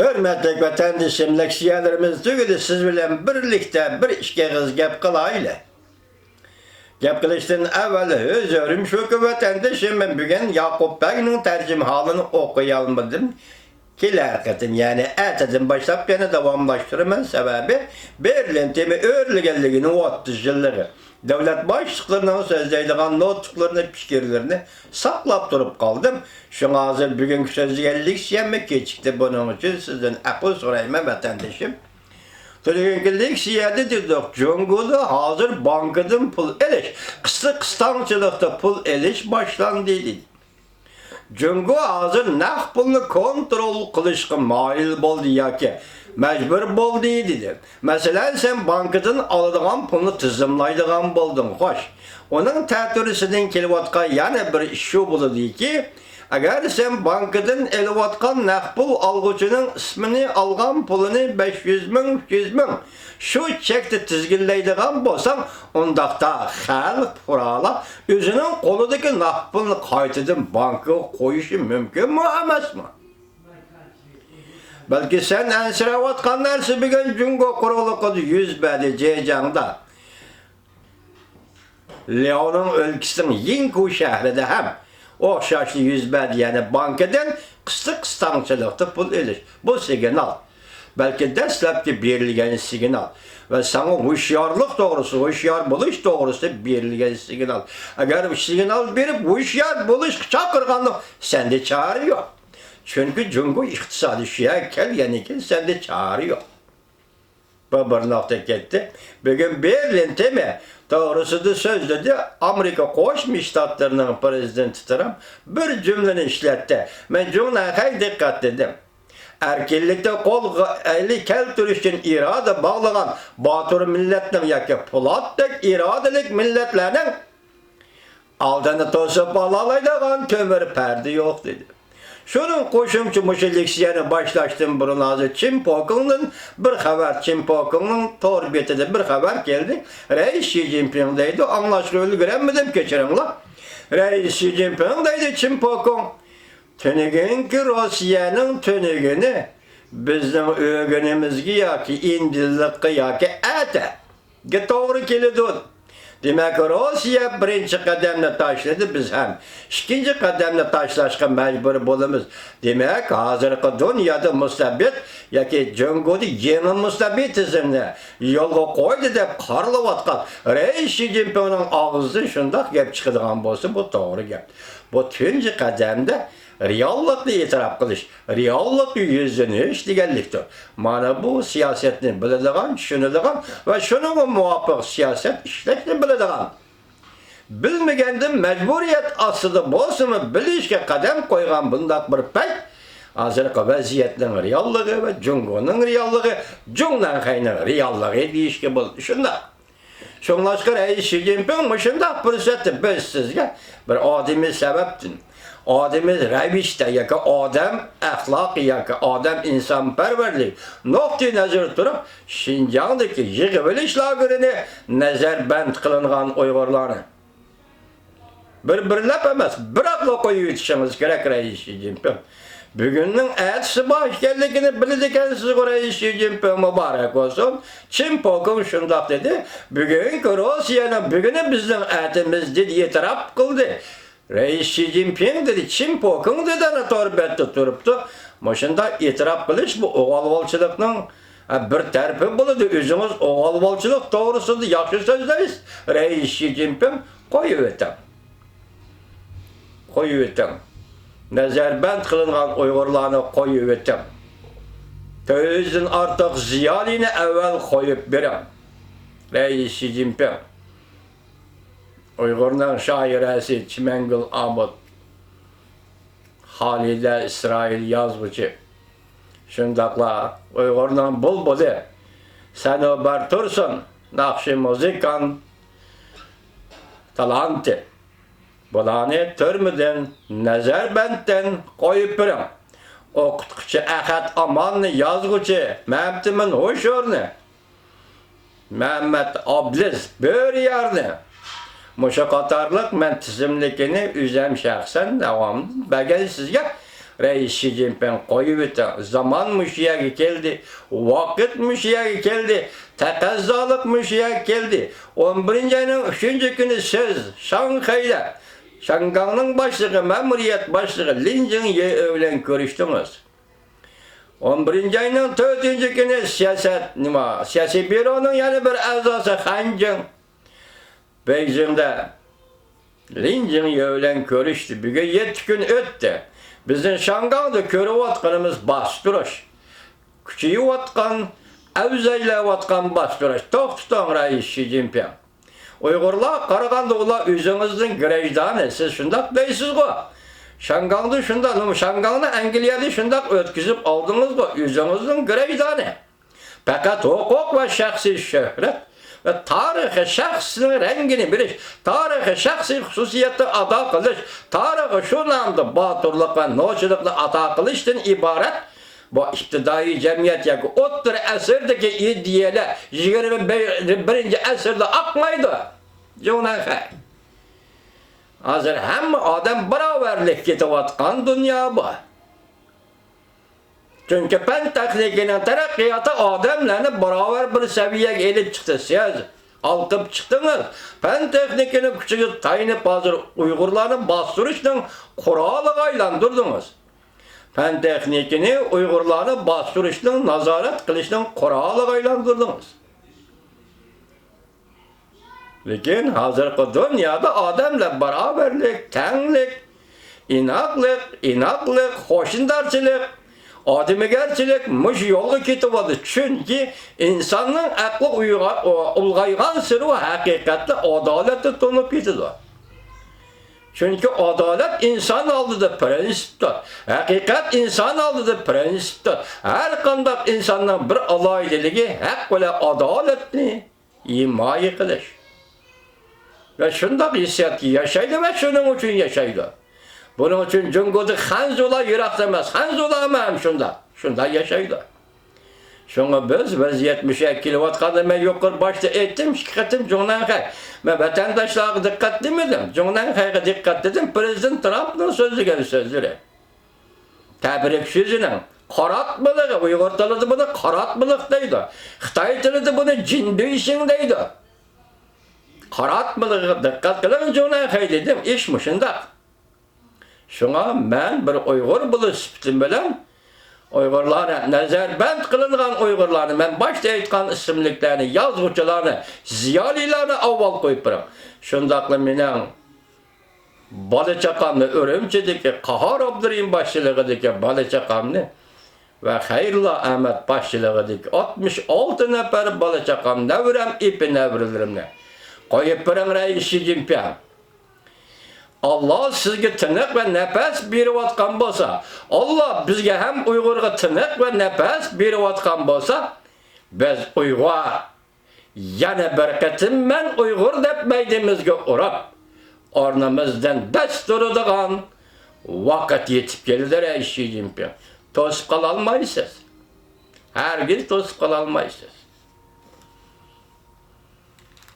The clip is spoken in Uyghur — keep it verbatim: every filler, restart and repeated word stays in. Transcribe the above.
ھۆرمەتلىك ۋەتەندىشىم، لېكسىيەلىرىمىز تۈگىدى، سىز بىلەن بىرلىكتە بىر ئىككى ئېغىز گەپ قىلايلى. گەپ قىلىشتىن ئەۋۋەل ھۆزۈرۈم شۇكى، ۋەتەندىشىم، مەن بۈگۈن ياقۇپ بەگنىڭ تەرجىمىھالىنى ئوقۇيالمىدىم. كېلەر قېتىم، يەنى ئەتىدىن باشلاپ يەنە داۋاملاشتۇرىمەن، سەۋەبى بېرلىن تېما ئۆرلىگەنلىكىنىڭ ئوتتۇز يىللىقى. دۆلەت باشلىقلىرىنىڭ سۆزلەيدىغان نۇتۇقلىرىنى، پىكىرلىرىنى ساقلاپ تۇرۇپ قالدىم. شۇڭا ھازىر بۈگۈنكى سۆزلىگەن لېكسىيەممۇ كېچىكتى. بۇنىڭ ئۈچۈن سىزدىن ئەپۇ سورايمەن، ۋەتەندىشىم. تۈنۈگۈنكى لېكسىيەدە دېدۇق، جۇڭگودا ھازىر بانكىدىن پۇل ئېلىش، قىسىق قىستاڭچىلىقتا پۇل ئېلىش باشلاندى، دېدى. جۇڭگو ھازىر نەق پۇلنى كونترول قىلىشقا مايىل بولدى ياكى مەجبۇر بولدى، دېدى. مەسىلەن، سەن بانكىدىن ئالىدىغان پۇلنى تىزىملايدىغان بولدۇڭ، خوش. ئۇنىڭ تەتۈرىسىدىن كېلىۋاتقان يەنە بىر ئىش شۇ بولىدۇكى، ئەگەر سەن بانكىدىن ئېلىۋاتقان نەق پۇل ئالغۇچىنىڭ ئىسمىنى، ئالغان پۇلىنى، بەش يۈز مىڭ، ئۈچ يۈز مىڭ، شۇ چەكتە تىزگىنلەيدىغان بولساڭ، ئۇنداقتا خەلق پۇقرالار ئۆزىنىڭ قولىدىكى نەق پۇلنى قايتىدىن بانكىغا قويۇشى مۇمكىنمۇ ئەمەسمۇ؟ بەلكى سەن ئەنسىرەۋاتقان نەرسە بۈگۈن جۇڭگو قۇرۇقلۇقىدا يۈز بەردى، جېجياڭدا. لياۋنىڭ ئۆلكىسىنىڭ يىڭكۇ شەھىرىدە ھەم ئوخشاشلا يۈز بەردى، يەنى بانكىدىن قىسىق قىستاڭچىلىقتا پۇل ئېلىش. بۇ سىگنال. بەلكى دەسلەپكى بېرىلگەن سىگنال ۋە ساڭا ھوشيارلىق توغرىسىدا، ھوشيار بولۇش توغرىسىدا بېرىلگەن سىگنال. ئەگەر سىگنال بېرىپ ھوشيار بولۇشقا چاقىرغاندا سەندە چارە يوق. چۈنكى جۇڭگو ئىقتىسادى شۇ يەرگە كەلگەندىن كېيىن سەندە چارە يوق. بۇ بىر نۇقتا كەتتى. بۈگۈن بېرلىن تېما توغرىسىدا سۆزلىدى. ئامېرىكا قوشما شتاتلىرىنىڭ پىرېزىدېنتى ترامپ بىر جۈملىنى ئىشلەتتى. مەن جۇڭنەنخەيگە دىققەت دېدىم. ئەركىنلىكتە قول غەيرىي كەلتۈرۈش ئۈچۈن ئىرادە باغلىغان باتۇر مىللەتنىڭ ياكى پولاتتەك ئىرادىلىك مىللەتلەرنىڭ ئالدىنى توسۇپ ئالالايدىغان كۆمۈر پەردە يوق، دېدى. شۇنىڭ قوشۇمچە مۇشۇ لېكسىيەنى باشلاشتىن بۇرۇن ھازىر چىن پوكىڭدىن بىر خەۋەر، چىن پوكىڭنىڭ تور بېتىدە بىر خەۋەر كەلدى. رەئىس شى جىنپىڭ دەيدۇ، ئاڭلاشقا ئۈلگۈرەلمىدىم، كەچۈرۈڭلار. رەئىس شى جىنپىڭ دەيدۇ، چىن پوكىڭ. تۈنۈگۈنكى روسىيەنىڭ تۈنۈگۈنى بىزنىڭ ئۆگۈنىمىزگە ياكى ئىندىنلىققا ياكى ئەتە گە توغرا كېلىدۇ. دېمەك، روسىيە بىرىنچى قەدەمنى تاشلىدى، بىز ھەم ئىككىنچى قەدەمنى تاشلاشقا مەجبۇر بولىمىز. دېمەك، ھازىرقى دۇنيادا مۇستەبىت ياكى جۇڭگودا يېڭى مۇستەبىتىزمنى يولغا قويدى دەپ قارىلىۋاتقان رەئىس شى جىنپىڭنىڭ ئاغزىدىن شۇنداق گەپ چىقىدىغان بولسا، بۇ توغرا گەپ. بۇ تۇنجى قەدەمدە رېئاللىقنى ئېتىراپ قىلىش، رېئاللىققا يۈزلىنىش دېگەنلىكتۇر. مانا بۇ سىياسەتنى بىلىدىغان، چۈشىنىدىغان ۋە شۇنىڭغا مۇۋاپىق سىياسەت ئىشلەشنى بىلىدىغان، بىلمىگەندىن مەجبۇرىيەت ئاستىدا بولسىمۇ بىلىشكە قەدەم قويغان بۇنداق بىر پەيت، ھازىرقى ۋەزىيەتنىڭ رېئاللىقى ۋە جۇڭگونىڭ رېئاللىقى، جۇڭنەنخەينىڭ رېئاللىقى دېيىشكە بولىدۇ. شۇنداق. شۇڭلاشقا رەئىس شى جىنپىڭ مۇشۇنداق پۇرسەتتە بىز سىزگە بىر ئادىمىي سەۋەبتىن، ئادىمىي رەۋىشتە ياكى ئادەم ئەخلاقى ياكى ئادەم ئىنسانپەرۋەرلىك نۇقتىئى نەزىرى تۇرۇپ، شىنجاڭدىكى يىغىۋېلىش لاگېرىنى نەزەربەند قىلىنغان ئۇيغۇرلارنى بىر-بىرلەپ ئەمەس، بىراقلا قويۇۋېتىشىڭىز كېرەك، رەئىس شى جىنپىڭ. بۈگۈننىڭ ئەتىسى بار ئىكەنلىكىنى بىلىدىكەنسىزغۇ، رەئىس شى جىنپىڭ، مۇبارەك بولسۇن. چىن پوكىڭ شۇنداق دېدى، بۈگۈنكى روسىيەنىڭ بۈگۈنى بىزنىڭ ئەتىمىز، دېدى، ئېتىراپ قىلدى. رەئىس شى جىنپىڭ دېدى، چىن پوكىڭ دېدى، ئەنە تور بەتتە تۇرۇپتۇ. مۇشۇنداق ئېتىراپ قىلىش بۇ ئوغالۋالچىلىقنىڭ، ھە، بىر تەرىپى بولىدۇ. ئۆزىڭىز ئوغالۋالچىلىق توغرىسىدا ياخشى سۆزلەيسىز، رەئىس شى جىنپىڭ. قويۇۋېتىڭ. قويۇۋېتىڭ. نەزەربەند قىلىنغان ئۇيغۇرلارنى قويۇۋېتىڭ. تۆت يۈزدىن ئارتۇق زىيالىينى ئەۋۋەل قويۇپ بېرىڭ. رەئىس شى جىنپىڭ. ئۇيغۇرنىڭ شائىرەسى چىمەنگۈل ئامۇت، خالىدە ئىسرائىل يازغۇچى، شۇنداقلا ئۇيغۇرنىڭ بۇلبۇلى سەنۇبەر تۇرسۇن، ناخشا مۇزىكانت تالانتى. بۇلارنى تۈرمىدىن، نەزەربەندتىن قويۇپ بېرىڭ. ئوقۇتقۇچى ئەخەت ئاماننى، يازغۇچى مەمتىمىن ھوشۇرنى، مەمەت ئابلىز بۆرىيارنى، مۇشۇ قاتارلىق مەن تىزىملىكىنى ئۆزەم شەخسەن داۋامىدا بەرگەن سىزگە. رەئىس شى جىنپىڭ، قويۇۋېتىڭ. زامان مۇشۇ يەرگە كەلدى. ۋاقىت مۇشۇ يەرگە كەلدى. تەقەززالىق مۇشۇ يەرگە كەلدى. ئون بىرىنچى ئاينىڭ ئۈچىنچى كۈنى سىز شاڭخەيدە شياڭگاڭنىڭ باشلىقى، مەمۇرىيەت باشلىقى لىن جىڭيې بىلەن كۆرۈشتىڭىز. ئون بىرىنچى ئاينىڭ تۆتىنچى كۈنى سىياسەت، نېمە، سىياسىي بيۇرونىڭ يەنە بىر ئەزاسى خەن جىڭ بېيجىڭدا لىن جىڭيې بىلەن كۆرۈشتى. بۈگۈن يەتتە كۈن ئۆتتى. بىزنىڭ شياڭگاڭدا كۆرۈۋاتقىنىمىز باستۇرۇش. كۈچىيىۋاتقان، ئەۋزەللەۋاتقان باستۇرۇش. توختىتىڭ، رەئىس شى جىنپىڭ. ئۇيغۇرلار قارىغاندا ئۇلار ئۆزىڭىزنىڭ گراژدانى، سىز شۇنداق دەيسىزغۇ. شياڭگاڭدا شۇنداق، شياڭگاڭنى ئەنگلىيەدە شۇنداق ئۆتكۈزۈپ ئالدىڭىزغۇ، ئۆزىڭىزنىڭ گراژدانى. پەقەت ھوقۇق ۋە شەخسىي شۆھرەت ۋە تارىخىي شەخسنىڭ رەڭگىنى بېرىش، تارىخىي شەخسىي خۇسۇسىيەتنى ئادا قىلىش، تارىخىي شۇ نامدا باتۇرلۇق ۋە نوچىلىقنى ئاتا قىلىشتىن ئىبارەت بۇ ئىپتىدائىي جەمئىيەت ياكى ئوتتۇرا ئەسىردىكى ئىدىيەلەر يىگىرمە بىرىنچى ئەسىردە ئاقمايدۇ. جۇڭنەنخەي. ھازىر ھەممە ئادەم باراۋەرلىك كېتىۋاتقان دۇنيا بۇ. چۈنكى پەن تېخنىكىنىڭ تەرەققىياتى ئادەملەرنى باراۋەر بىر سەۋىيەگە ئېلىپ چىقتى. سىز ھالقىپ چىقتىڭىز. پەن تېخنىكىنىڭ كۈچىگە تايىنىپ ھازىر ئۇيغۇرلارنى باستۇرۇشنىڭ قورالىغا ئايلاندۇردىڭىز. پەن تېخنىكىنى ئۇيغۇرلارنى باستۇرۇشنىڭ، نازارەت قىلىشنىڭ قورالىغا ئايلاندۇردىڭىز. لېكىن ھازىرقى دۇنيادا ئادەملەر باراۋەرلىك، تەڭلىك، ئىناقلىق، ئىناقلىق، قوشنىدارچىلىق، ئادىمىگەرچىلىك مۇشۇ يولغا كېتىۋاتىدۇ. چۈنكى ئىنساننىڭ ئەقلى ئۇيغا-، ئۇلغايغانسېرى ئۇ ھەقىقەتنى، ئادالەتنى تونۇپ يېتىدۇ. چۈنكى ئادالەت ئىنسان ئالدىدا پىرىنسىپتۇر. ھەقىقەت ئىنسان ئالدىدا پىرىنسىپتۇر. ھەر قانداق ئىنساننىڭ بىر ئالاھىدىلىكى ھەق بىلەن ئادالەتنى ھىمايە قىلىش. ۋە شۇنداق ھېسسىياتتا ياشايدۇ ۋە شۇنىڭ ئۈچۈن ياشايدۇ. بۇنىڭ ئۈچۈن جۇڭگودىكى خەنزۇلار يىراق ئەمەس. خەنزۇلارمۇ ھەم شۇنداق، شۇنداق ياشايدۇ. شۇڭا بىز ۋەزىيەت مۇشۇ يەرگە كېلىۋاتقاندا، مەن يۇقىرى باشتا ئېيتتىم، ئىككى قېتىم جۇڭنەنخەي. مەن ۋەتەنداشلارغا دىققەت دېمىدىم، جۇڭنەنخەيگە دىققەت دېدىم، پىرېزىدېنت ترامپنىڭ سۆزلىگەن سۆزلىرى. تەبرىك سۆزىنىڭ قاراتمىلىقى، ئۇيغۇر تىلىدا بۇنى قاراتمىلىق دەيدۇ. خىتاي تىلىدا بۇنى جىندۈيشىڭ دەيدۇ. قاراتمىلىقىغا دىققەت قىلىڭ، جۇڭنەنخەي دېدىم، ئىش مۇشۇنداق. شۇڭا مەن بىر ئۇيغۇر بولۇش سۈپىتىم بىلەن ئۇيغۇرلارنى، نەزەربەند قىلىنغان ئۇيغۇرلارنى، مەن باشتا ئېيتقان ئىسىملىكلەرنى، يازغۇچىلارنى، زىيالىيلارنى ئاۋۋال قويۇپ بېرىڭ. شۇنداقلا مېنىڭ بالا-چاقامنى، ئۈرۈمچىدىكى قاھار ئابدۇرېھىم باشچىلىقىدىكى بالا-چاقامنى ۋە خەيرۇللا ئەمەت باشچىلىقىدىكى ئاتمىش ئالتە نەپەر بالا-چاقام، نەۋرەم، ئېپى-نەۋرىلىرىمنى قويۇپ بېرىڭ، رەئىس شى جىنپىڭ. ئاللا سىزگە تىنىق ۋە نەپەس بېرىۋاتقان بولسا، ئاللا بىزگە ھەم ئۇيغۇرغا تىنىق ۋە نەپەس بېرىۋاتقان بولسا، بىز ئۇيغۇر. يەنە بىر قېتىم مەن ئۇيغۇر دەپ مەيدىمىزگە ئۇرۇپ، ئورنىمىزدىن دەس تۇرىدىغان ۋاقىت يېتىپ كېلىدۇ، رەئىس شى جىنپىڭ. توسۇپ قالالمايسىز. ھەرگىز توسۇپ قالالمايسىز.